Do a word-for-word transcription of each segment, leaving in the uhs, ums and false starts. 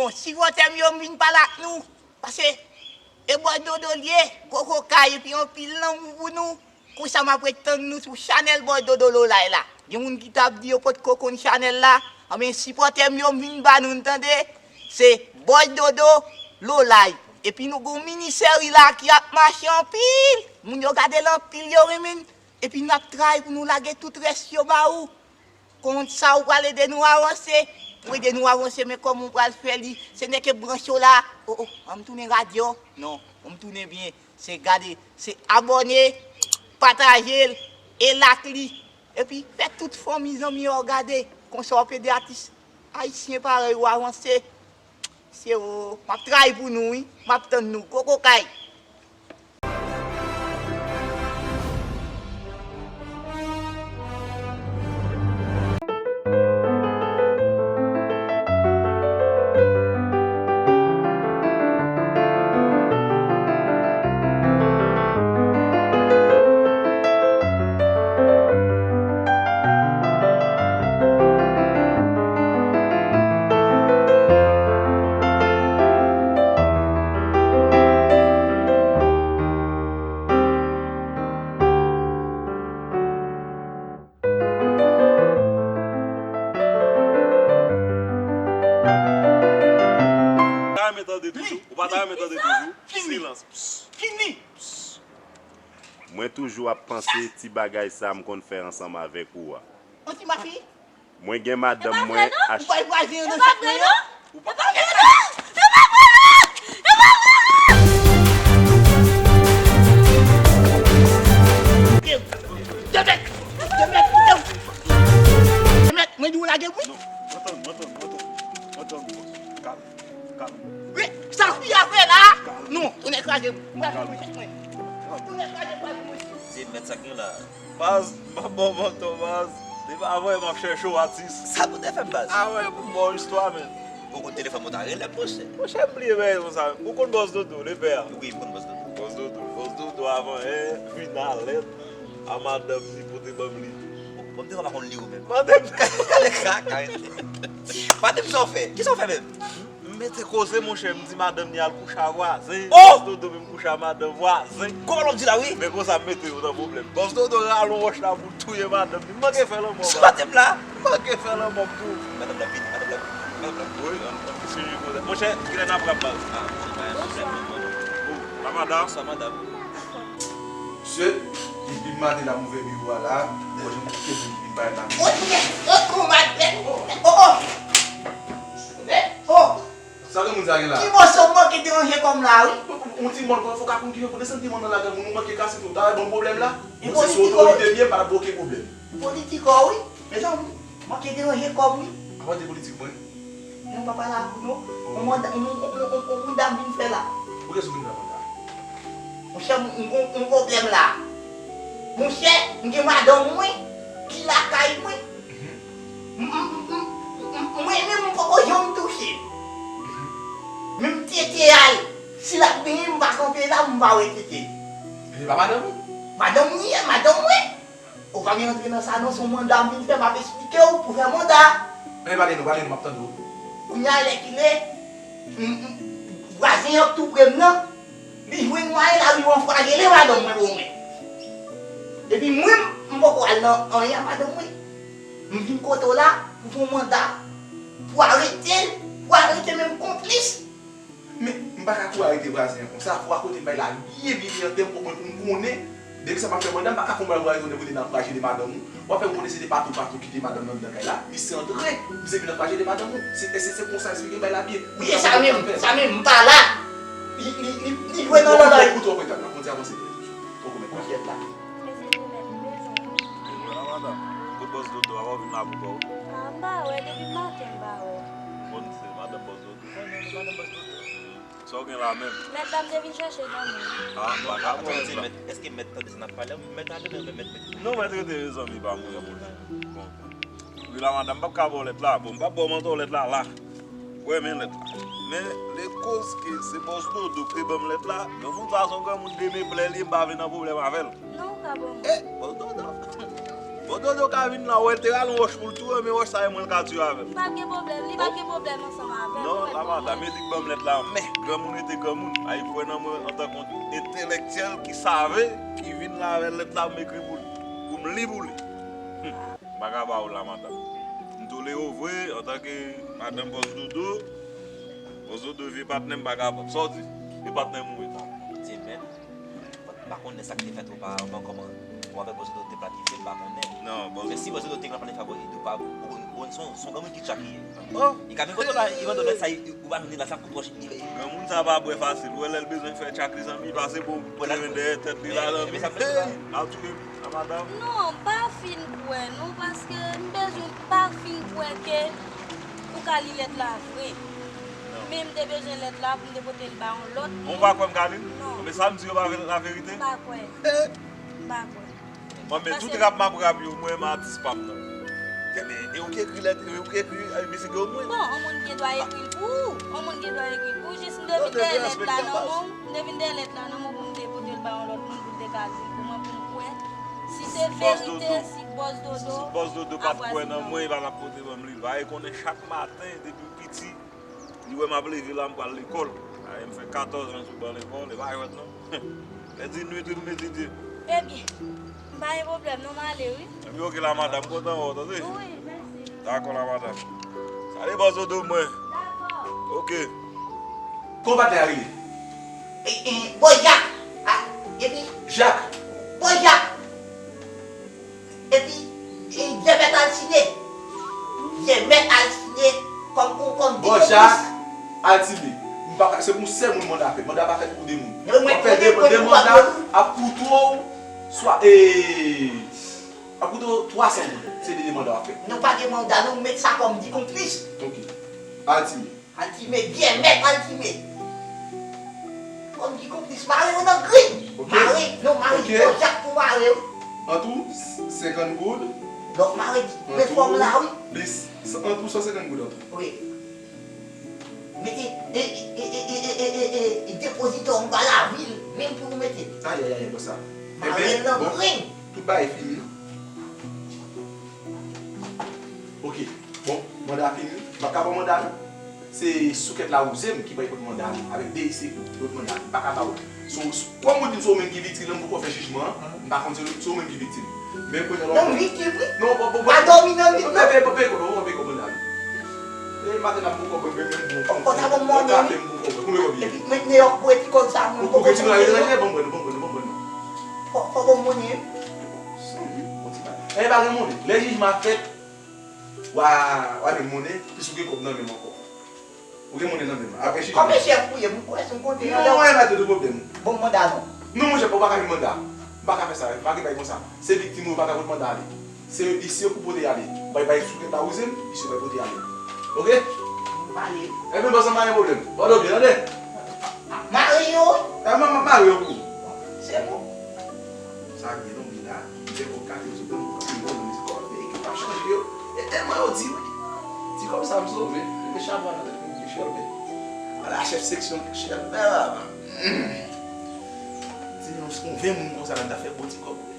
Bon, sipòtè m yo, m vin pale ak nou. Paske e Bòs Dodo l ye, Koko Kay, epi anpil lanmou pou nou. Konsa m ap ret tann nou sou chanèl Bòs Dodo Lolay la. Gen moun ki t ap di yo potko konn chanèl la. Anben, sipòtè m yo, m vin ba nou, n tande. Se Bòs Dodo Lolay. Epi nou gon mini seri la ki ap mache anpil. Moun yo gade l anpil, yo renmen l. Epi n ap travay pou nou lage tout rès yo ba ou. Konsa ou pral ede nou avanse. Ou ede nou avanse, men kòman ou pral fè li? Se nèk e branch yo la. O, o, an m tounen radyo? Non, an m tounen byen. Se gade, se abòne, pataje l, e like li. Epi fè tout fanmi, zanmi yo gade. Konsa w ap ede atis ayisyen parèy ou avanse. Se o, m ap travay pou nou, wi. M ap tann nou. Koko Kay. Ta renmen tande toujou? Ou pa ta renmen tande toujou? Silans. Fini. Mwen toujou ap panse ti bagay sa m konn fè ansanm avèk ou a. Anti mafi? Mwen gen madanm mwen ach- Ou pa vwazen an nan chak mwen an? Ou pa vwazen an? Demèt! Demèt! Demèt! Mwen di w lage m wi. Non, mwen tann, mwen tann, mwen tann. Mwen tann, bòs. Kalm, kalm. Wi, sa fi a fè la? Kalm. Non, tonnè kraze m. Mwen pral jwenn mwen chèch mwen. Tonnè kraze m, pral jwenn mwen. Se mèt sa k gen la. Baz, m ap ba w manto, baz. Depi avan yè m ap chèche w, atis. Sa pou te fè m, baz? A wè, pou m ba w istwa, menn. Ou konn telefòn mwen ta rele m, monchè. Monchè, m bliye bagay konsa. Ou konn Bòs Dodo, lepè a? Wi, m konn Bòs Dodo. Bòs Dodo, Bòs Dodo avan yè vin alèt a madanm li pote ban m li tou. Bon, m te pa konn li ou menm. Mande m. Gade kaka. Mande m sa w fè. Kisa w fè menm? M mete koze, monchè, m di madanm ni al kouche a vwazen. Oh! Bòs Dodo menm kouche a madanm vwazen. Kòman w di la, wi? Men konsa m mete yo nan pwoblèm. Bòs Dodo rale yon wòch la pou touye madanm ni. M manke fè lanmò. Sou madanm la? M manke fè lanmò pou. Madanm la vini, madanm la vini, madanm la vini. Wi, an, an, se yon koze. Monchè, kilè n ap rap baz? Ah, se pa yon pwoblèm, non, non, non. Oh, la madanm. Sa madanm. Mesye, depi maten n ap ouvè biwo a la, mwen jan m kite moun vin bay la. Oh, oh, oh, oh, oh, oh. Oh, oh. Sa granmoun sa gen la? Ti moso m manke deranje kò m la, wi. Yon ti mòn, fò w ka konn ki jan pou desann ti mòn nan la, granmoun, ou manke kase tou. Ta wè bon pwoblèm la? Mwen se sou otorite m ye, m pa t ap okenn pwoblèm. Politiko, wi. Mezanmi, manke deranje kò m, wi. Apa w di politik mwen? Non, papa la, non. Yon manda, yon, yon, yon, yon, yon manda m vin fè la. Pou kiyès ou vin fè manda? Monchè, m, m gon yon pwoblèm la. Monchè, m gen madanm mwen ki lakay mwen. Mhm. M, m, m, m, mwen menm, m poko janm touche l. Mhm. Menm tete a l, si l ap benyen, m pa kanpe la, m pa wè tete l. E se pa madanm ou? Madanm li ye, madanm mwen. Ou pa gen antre nan sa non, se yon manda m vin fè, m ap esplike w pou fè manda. Men pale nou, pale nou, m ap tande w. Kounye a lè ki lè, m, m, vwazen an k tou pre m nan, li jwenn mwayen lari an frajele madanm mwen pou mwen. Epi mwen, m poko al nan anyen a madanm mwen. M vin kote w la pou fè yon manda, pou arete l, pou arete menm konplis. Men, m pa ka tou arete vwazen an konsa. Fò w rakonte m bagay la byen, byen, byen, an tèm omwen pou m konnen. Depi sa m ap fè manda, m pa ka fè yon bagay pou arete w nan kote n ap frajele madanm ou. W ap fè m konnen se de patou patou kite madanm nan anndan kay la. Misye antre, misye vin ap frajele madanm ou. Se, se, se konsa, esplike m bagay la byen. Wi, e sa menm, sa menm, m pa la. Li, li, li, li jwe nan lòlòy. Ou twò prè, n ap konn ti avanse. Poko mèt la. Mesye, se mèt bezwen. E vwala, madanm. Kot bòs Dodo a, w ap vin la pou kò w? A, m pa wè, depi maten m pa wè. Bon, se madanm bòs Dodo. Sa w gen la menm? Mèt la m te vin chèche nan men. Ah, m pa ka pran mèt la. Èske mèt tande sa n ap pale? Mèt a tande, mèt, mèt. Non, mèt rete, mezanmi, pa mouri, mouri. Bon. Wi, la, madanm, m p ap ka ba w lèt la. Bon, m p ap ba w manto lèt la, la. Ou renmen lèt la. Men, lekoz ke se bòs Dodo ki te ban m lèt la, granmoun sa se yon granmoun demeplè li ye, m pa vle nan pwoblèm avè l. Non, ou ka ban mwen. Eh, bòs Dodo. Bòs Dodo ka vin la, wè, l te rale yon wòch pou l touye, men wòch sa, e mwen l ka touye avè l. Li p ap gen pwoblèm, li p ap gen pwoblèm ansanm avè m. Non, la, Madanm, e li k ban m lèt la, men granmoun rete granmoun. A, li kwè nan mwen antanke yon entelektyèl ki save, ki vin la avè lèt la pou m ekri pou li, pou m li pou li. Hum, m pa ka ba w la, madanm. M tolere w vre, antanke madanm Bòs Dodo, Bòs Dodo vye patnè m, m pa ka ba w. Sa w di? E patnè m ou ye. Ti mèt. M pa konnen sa k te fèt oparavan, kòman ou avèk Bòs Dodo te planifye, m pa konnen. Non, Bòs Dodo. Men si Bòs Dodo te planifye avè ou, ou pa, ou konn, ou konn se yon, se yon granmoun ki tchak li ye. Oh! Li ka vin kote w la, li mande w lèt sa, ou pa vin la, sa kout wòch li. Granmoun sa pa bwè fasil. Ou wè lè l bezwen fè tchak li, zanmi, li pase bon teren dèyè tèt li la, zanmi. Hey, l ap touye m, la, madanm. Non, m pa fin kwè, non, paske m bezwen, m pa fin kwè ke ou ka li lèt la vre. Men m te bezwen lèt la pou m te pote l ba yon lòt moun. Ou pa kwè m ka li l? Non. Men sa m di yo pa laverite? M pa kwè. M pa kwè. Mwen, men tout rap m ap rap yo, mwen, m atis pa m nan. Tè, men, e ou ki ekri lèt, e ou ki ekri, e, mizik yo, mwen. Bon, yon moun gen dwa ekri l pou ou. Yon moun gen dwa ekri l pou ou. Jis m te vin dèyè lèt la nan men w. M te vin dèyè lèt la nan men w pou m te pote l ba yon lòt moun pou l te ka li l pou mwen, pou m kwè. Si se verite, si Bòs Dodo. Si Bòs Dodo pa t kwè nan mwen, li pa t ap pote ban m li. Li pa konnen chak maten, depi piti, li wè m ap leve la, m pral lekòl. Ay, m fè katòz an sou ban lekòl, e pa jwèt non. Pèdi nwit wi pou m etidye. Ebyen, m pa gen pwoblèm non, m ale wi. Ebyen, oke la madanm, m kontan wè w, tande? Wi, mèsi. Dakò la madanm. Salye Bòs Dodo mwen. Dakò. Oke. Kòman patnè a rele? E, e, Bòy Jak. A, epi? Jak. Bòy Jak. Epi, e, Jèmèt Altine. Jèmèt Altine, kòm, kòm, kòm Bòy Jak Altine. M pa ka, se pou yon sèl moun manda fèt. Manda pa fèt pou de moun. W ap fè de, de manda, ap koute w, swa, e, ap koute w twa san goud. Se de, de manda w ap fè. Non, pa de manda, non, m met sa kòm di konplis. Oke. Altine. Altime, Jèmèt Altime. Kòm di konplis, mare yo nan gri. Oke. Mare, non, mare, oke. Bòy Jak pou mare yo. An tou, senkant goud. Donk, mare, men fòm la, wi. Li, an tou, san senkant goud an tou. Wi. Mete, e, e, depozito anba lavil, menm pou nou mete. Ayayay, konsa. Mare l nan gri. Tout bagay fini. Oke. Bon, manda fini. M pa ka ba w manda, non. Se soukèt la wouze m ki bay pot manda avèk de se pot manda. M pa ka ba w. So, kòm ou di m se ou menm ki viktim nan, m poko fè jijman an. M pa konn se, se ou menm ki viktim. Men kounye a non, m viktim, wi. Non, bon, bon, pa dòmi nan nwit, non. Peye, peye, peye, peye, peye, peye, peye, peye, peye. E maten la m poko bwè menm, menm bon. Konsa bon mwen menm. Konbyen kòb ye? Epi mwen te yon gwo ti kòb sa, mwen poko konn. Ou gen ti kòb etranje, bon, bon, bon, bon, bon, bon. Fò, fò bon monnen. Sanble, bon ti bagay. E pa gen monnen. Lè jijman ap fèt, w a, w a jwenn monnen, plis ou gen kòb nan men m ankò. Ou gen monnen nan men m. Apre chita. Kòman chèf ou ye? M kwè si m konte yon lè. Non, e pa de pwoblèm. Bon, manda non. Non, monchè, ou pa ka vin manda. M pa ka fè sa. M pa gen bagay konsa. Se viktim ou, ou pa ka pot manda ale. Se isi yo pou pote ale. Bay, bay soukèt la wouze m, isi yo bay pote ale. Oke? M pale. Ebyen, bòs, pa gen pwoblèm. Bòdò byen, tande? Mare yo. E, m, m, mare yo pou ou. Se bon. Sa gen non, Bila. Gen kòb kate yo sou pran pou kanpe yo nan mizik kòb. Men ekip ap chanje yo. E tèlman yo di, wi. Ti kòb sa m sove. Mete chapo a nan tèt mwen, Michel, men. Ala chèf seksyon, Michel, men papa. Ti yon, yon ven moun konsa la, m ta fè bon ti kòb, wi.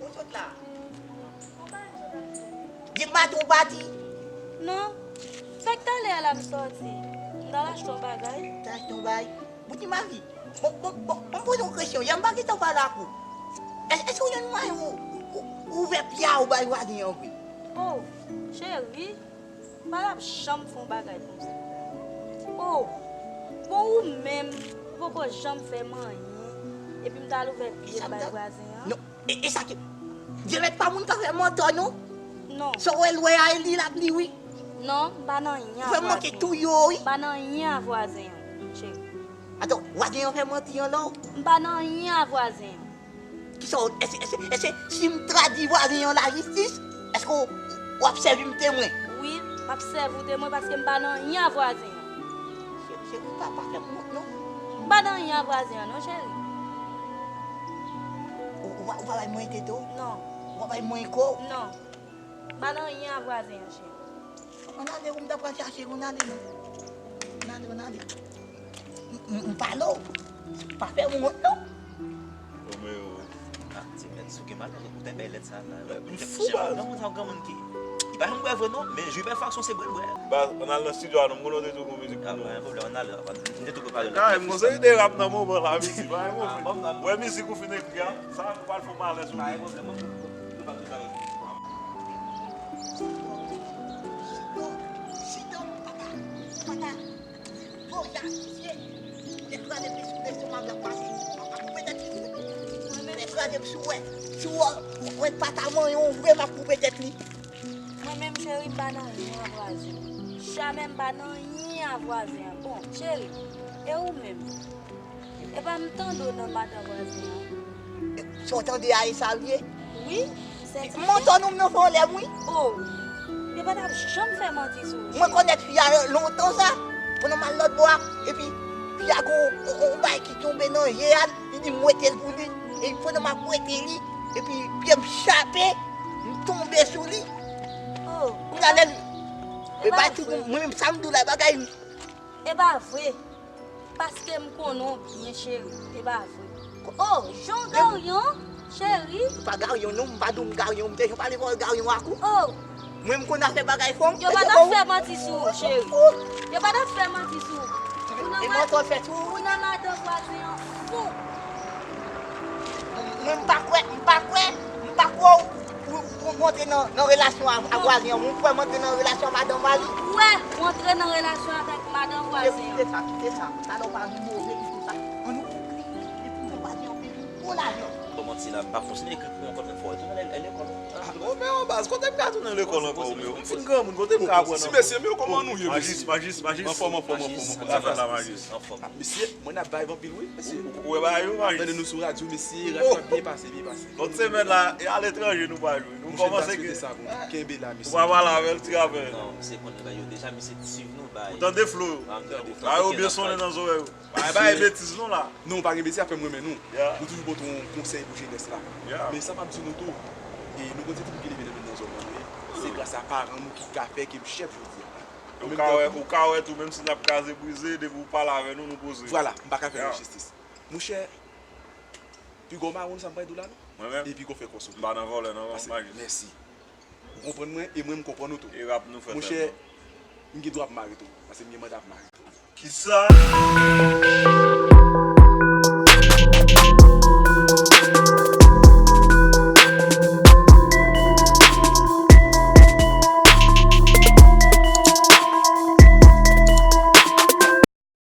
Ou sot la? Di m maten ou pati? Non. Fèk talè a la m sòti. M t al achte yon bagay. T al achte yon bagay? Bouti mavi. Bon, bon, bon, bon, m poze yon kesyon. Yè m pa gentan pale ak ou. Èske, èske w jwenn mwayen ou, ou, ou ouvè pye a ou bay vwazen an vre? Oh, cheri. Pale ap janm fè yon bagay konsa. Oh! Bon, ou menm, ou poko janm fè m anyen, epi m t al ouvè pye m bay vwazen an? Non, e, e sa ki, Jewèt pa moun k ap fè m antò, non. Non. Sa w wè l wè a, e li l ap li, wi. Non, m pa nan anyen a vwazen an. Ou fè m manke touye w, wi. M pa nan anyen a vwazen an, cheri. Atò, vwazen an fè manti anlè w? M pa nan anyen a vwazen an. Kisa w, èske, èske, èske si m tradi vwazen an lajistis, èske w, w ap sèvi m temwen? Wi, m ap sèvi w temwen paske m pa nan anyen a vwazen an. Cheri, cheri, pa, pa fè m wont non. M pa nan anyen a vwazen an non, cheri. Ou, ou pa, ou pa bay mwen tete w? Non. Ou pa bay mwen kò w? Non. M pa nan anyen a vwazen an, cheri. Ann ale, ou m ta pral chache, ann ale non. Ann ale, ann ale. M, m, m pale w. Pa fè m wont non. Romeo. Ah, ti mèt, si w gen mal, ou te bay lèt sa la. M fou, baz. Granmoun sa, granmoun ki, Pa janm bwè vre non, men Gilbert Faction se bwè l bwè. Baz, ann al nan estidyo a non, m konnen w te tou gon mizik pou nou. Pa gen pwoblèm, ann ale. M te tou prepare lòt mizik. Kare m gon seri de rap nan moman la, mizik. Pa gen pwoblèm. Wè mizik ou fin ekri a, sa nou pral fè w malèz ou. Pa gen pwoblèm, mwen m prepare tout bagay. Chita, chita, papa, papa. Voyaj, misye. Lè kraze plis sou lestomak la pase. M ap koupe tèt li. Lè kraze sou wè. Si w wè pa ta manyen w vre, m ap koupe tèt li. Mwen menm cheri m pa nan anyen a vwazen. Jamè m pa nan anyen a vwazen an. Bon, cheri, e ou menm? Epa m tande w nan madan vwazen an. Sa w tande a e sa l ye? Wi, sètifye. Moto nou m nan vòlè m wi. Oh, yo pa t ap janm fè manti sou ou. Mwen konèt fi a lontan sa. Pandan m al lòt bò a, epi fi a gon yon bagay ki tonbe nan je a, li di m wete l pou li. E pandan m ap wete li, epi pye m chape, m tonbe sou li. Oh. Kounye a lè l, e bagay tou, mwen menm sa m di w la, bagay. E pa vre. Paske m konnen w byen, cheri. E pa vre. Oh, Jan Garyon, cheri. M pa Garyon non, m pa di w m Garyon, m te jan pale vòl Garyon ak ou. Oh. Mwen m konn afè bagay fanm. Yo pa t ap fè manti sou ou, cheri. Yo pa t ap fè manti sou ou. Ou nan madan vwazen an fou. Mwen m pa kwè, m pa kwè, m pa kwè w, w, w rantre nan, nan relasyon a, a vwazen an. Mwen kwè m rantre nan relasyon a madan vwazen. Ou kwè w rantre nan relasyon avèk madan vwazen an. Kite sa, kite sa. Talè w pa vin move, kite sa. Ann nou, epi m fè vwazen an peye gwo lajan. Kòman ti la, m pa kontinye ekri pou ankò, men fò w tounen lekòl. Ah, Romeo, baz, kote m ka tounen lekòl ankò, Romeo? M fin granmoun, kote m ka aprann ankò? Ti mesye, men kòman nou ye, mesye? Majis, majis, majis. Anfòm, anfòm, anfòm, anfòm. Anfòm, majis. Anfòm. Ah, mesye, mwen ap vibe anpil, wi, mesye. Ou, ou wè bagay yo, majis? Tande nou sou radyo, mesye, radyo ap byen pase, byen pase. Lòt semèn la, e aletranje nou pral jwe. Nou kòmanse gen sa pou nou. Kenbe la, mesye. Ou pa pale avè l, ti rapè. Non, misye konnen bagay yo deja, misye t ap swiv nou, bay. Ou tande flo yo? Bagay yo byen sonnen nan zòrèy ou. Pa bay betiz non la. Non, pa gen betiz, afè m renmen nou. Nou toujou pote yon konsèy pou jenès la. Men sa m ap di nou tou, e nou konn se timoun ki leve nan menm nan zòn nan nou ye. Se gras a paran nou ki ka fè ke m chèf jodi a. Ou ka wè, ou ka wè tou, menm si n ap kraze brize, depi ou pale avè nou, nou poze. Vwala, m pa ka fè nou enjistis. Monchè, piga w mawon sa m pral di w la non. Mwen menm? E piga w fè kò sou. M pa nan vòlè non, majis. Mèsi. Ou konprann mwen, e mwen m konprann ou tou. E rap nou fè sèlman. Monchè, m gen dwa ap mare tou, paske m gen manda ap mare tou. Kisa?